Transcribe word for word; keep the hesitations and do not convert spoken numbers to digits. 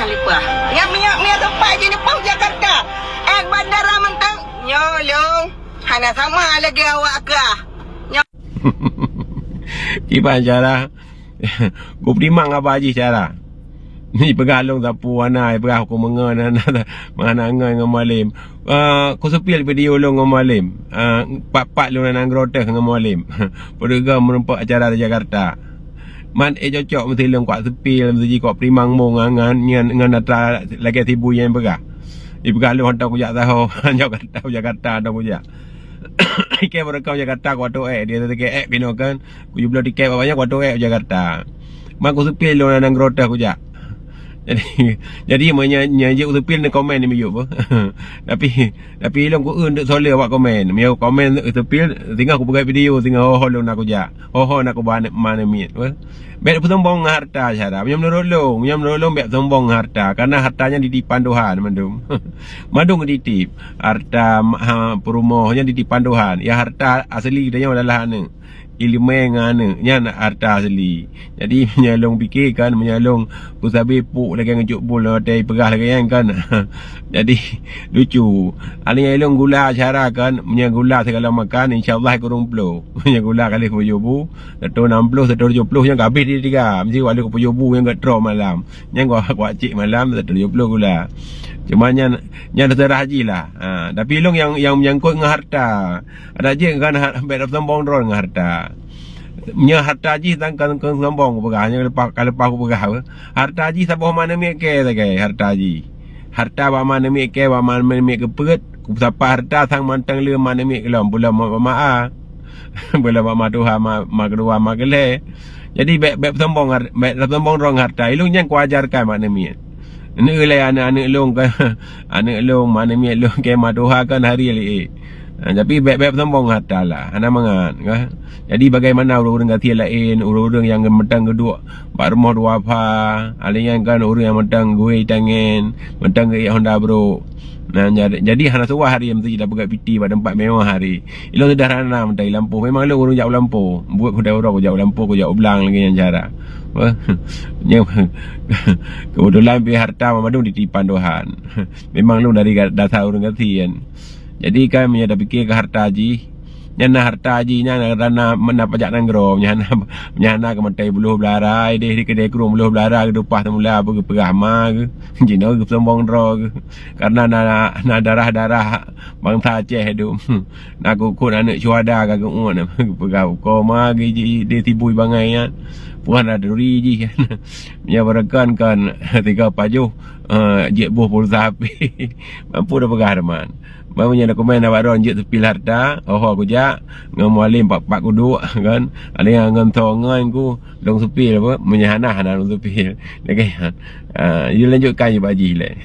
Lipah. Nyang minyeuk-minyeuk teumpat jih lipah Jakarta. Eh, bandara mantong. Nyoe lôn. Hana sama lagèe awak kah. Nyoe. Kiban cara. Kupeutimang haba jih cara. Ni peugah lôn sapeue hana, peugah ku meungon hana, hana ngon ngon Mualem. Ah, kuseupil video lôn ngon Mualem. Ah, pat-pat lôn na nanggroe teuh ngon Mualem. Peue gam meureumpok acara di Jakarta. Man, eh, cocok meusti lôn kuat seupil, meusti jih kuat perimang mo ngan, ngan, ngan, ngan atra lagèe si Bui nyang peugah. Ipeugah lôn hantom kujak saho, Jakarta, Jakarta hantom kujak. Ikei baroe ka Jakarta kuat toh ék, dia kata ék pinoe kan. Kujubloe tiket banyak kuat toh ék Jakarta. Man kuseupil lôn na nanggroe teuh kujak. Jadi, jadi meunyo, nyo jeuet kuseupil ni komen ni miyup. Tapi, tapi lôn ku eu dek soe awak komen. Meunyo komen seupil, singoh kupeugah video, singoh ho-ho lôn na kujak. Ho-ho na kuba ma aneuk miet, weh. Bèk peusombong ngon harta syara. Meunyoe meunurot lôn, meunyoe meunurot lôn bèk peusombong ngon harta, karena harta nyan titipan Tuhan mandum. Mandum titip. Harta, ha, peurumoh nyan titipan Tuhan. Ya harta asli geutanyoe adalah aneuk. Ileumèe ngon aneuk, nyan harta asli. Jadi meunyoe lôn pike kan, meunyoe lôn Ku sabe puk lagèe ngon cut bul watèe peugah lagèe nyan kan. Jadi, lucu. Aneuk lôn gula syara kan, meunyoe gula sigala makan, insya Allah kureueng ploh. Meunyoe gula ka lheueh kupajoh bu, seratus enam puluh, seratus tujuh puluh nyan ka habéh di tiga. Meusti wak lheueh kupajoh bu nyan ka troh malam. Nyan kuwa-, kuwak cék malam, seratus tujuh puluh gula. Cuma nyan, nyan teuseurah jih lah. Ha, tapi lôn nyang, nyang menyangkut ngon harta. Adak jih kan ha-, bèk tapeusombong droe ngon harta. Nyoe harta jih sang kon, kon sombong kupeugah, nyoe leupah, ka leupah kupeugah. Harta jih saboh ma aneuk miet kèe sagai harta jih. Harta bak ma aneuk miet kèe, bak ma aneuk miet keupeuet, kupeusapa harta sang mantong le ma aneuk miet keulom, peulom bak ma a. Peulom bak ma tuha, ma, ma keudua, ma keulhèe. Jadi bèk, bèk peusombong har-, bèk tapeusombong droe ngon harta. Ilôn nyan kuajarkan bak aneuk miet. Neulheueh lé aneuk-aneuk lôn kan, aneuk lôn, ma aneuk miet lôn kèe ma tuha kan hari lé. Ha, tapi bèk-bèk peusombong harta lah, hana mangat kan. Jadi bagaimana ureueng-ureueng gasien laén, ureueng-ureueng nyang mantong geuduek bak rumoh duafa, alèh nyan kan ureueng nyang mantong geuwé tangen, mantong geuék honda brôk. Nah, jadi, jadi hana suah hari meusti tapeugöt piti bak teumpat mewah hari. Ilôn seudeurhana mantong i lampôh. Memang lôn ureueng jak u lampôh. Buet kudai uroe kujak u lampôh, kujak u blang lagèe nyan cara. Wah, nyoe keubeutulan pih harta mandum titipan Tuhan. Memang lôn dari ga-, dasar ureueng gasien. Jadi kan meunyoe tapike keu harta jih, nyan na harta jih, nyan na, na, na pajak nanggroe, nyan na, nyan na keu maté buluh beulara, ideh di keudè krueng buluh beulara geutumpah teumula, beu geupeugah ma geuh, jinoe geupeusombong droe geuh. Karena na, na darah-darah bansa Aceh dum. Na kukon aneuk syuhada ka geuôt, geupeugah uko ma geuh ji-, di Sibui bangai nyan. Puhan na turi jih. Meunyoe beureukan kan tiga pajoh, eh, jeuet boh pulsa H P. Mampu tapeugah teuma. Meunyoe dokumen na bak droe jeuet seupil harta, oho kujak, ngon Mualem pat-pat kuduek kan. Aneuk ngon tho ngon ku, lôn seupil apa? Meunyoe hana, hana lôn seupil. Lagèe nyan. Ah, lanjutkan je bak jih lé.